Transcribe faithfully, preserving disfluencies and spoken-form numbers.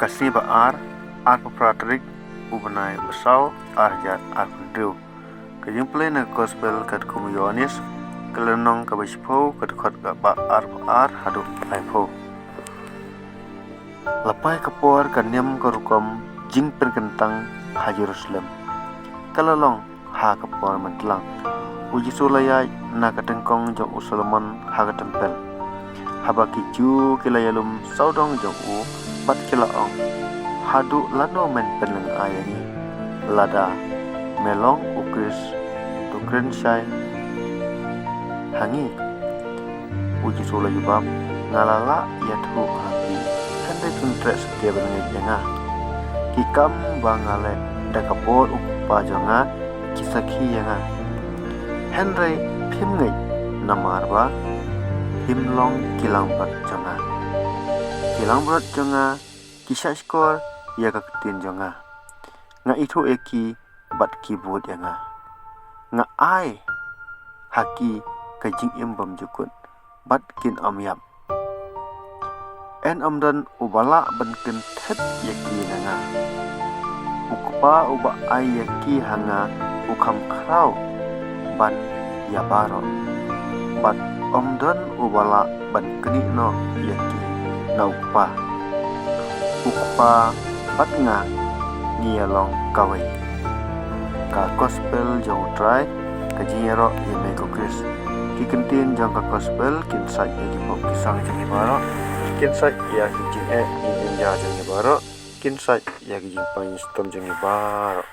Ka sngi ba ar, arphew phra tarik u bnai ba saw, ar hajar arphew hynriew. Ka jingpule na ka Gospel katkum u Ïoannis, ka lynnong kaba shiphew, ka dkhot kaba arphew ar haduh laiphew. La poi ka por ka niam ka rukom jingpynkyntang ha Jerusalem. Ka la long ha ka por myntlang. U Jisu la ïaid na ka tyngkong jong u Solomon ha ka templ. Haba ki Jiw ki la ïalum sawdong jong u bad ki la ong, "Haduh lano men pynlyngngai ïa ngi? Lada me long u Khrist, to kren shai ha ngi." U Jisu u la jubab, "Nga la lah ïathuh ha phi, hynrei phim treh satia ban ngeit ïa nga. Ki kam ba nga leh da ka bor u Kpa jong nga, ki sakhi ïa nga. Hynrei phim ngeit, namar ba phim long ki langbrot jong nga. Ki langbrot jong nga ki shahshkor ïa ka ktien jong nga. Nga ithuh ïa ki bad ki bud ïa nga. Nga ai ha ki ka jingim bymjukut, bad kin ym ïap. Yn ym don uba lah ban kynthet ïa ki na nga. U Kpa uba ai ïa ki ha nga u kham khraw ban ïa baroh, bad ym don uba lah ban knieh noh ïa ki na u Kpa. U Kpa bad nga ngi ïa long kawei." Ka Gospel jong U Trai. Ka jingïaroh ïa me ko Khrist. Ki kyntien jong ka Gospel kin sait ïa ki pop ki sang jong ngi baroh, kin sait ïa ki jingeh ki jingjia jong ngi baroh, kin sait ïa ki jingpang jingshitom jong ngi baroh.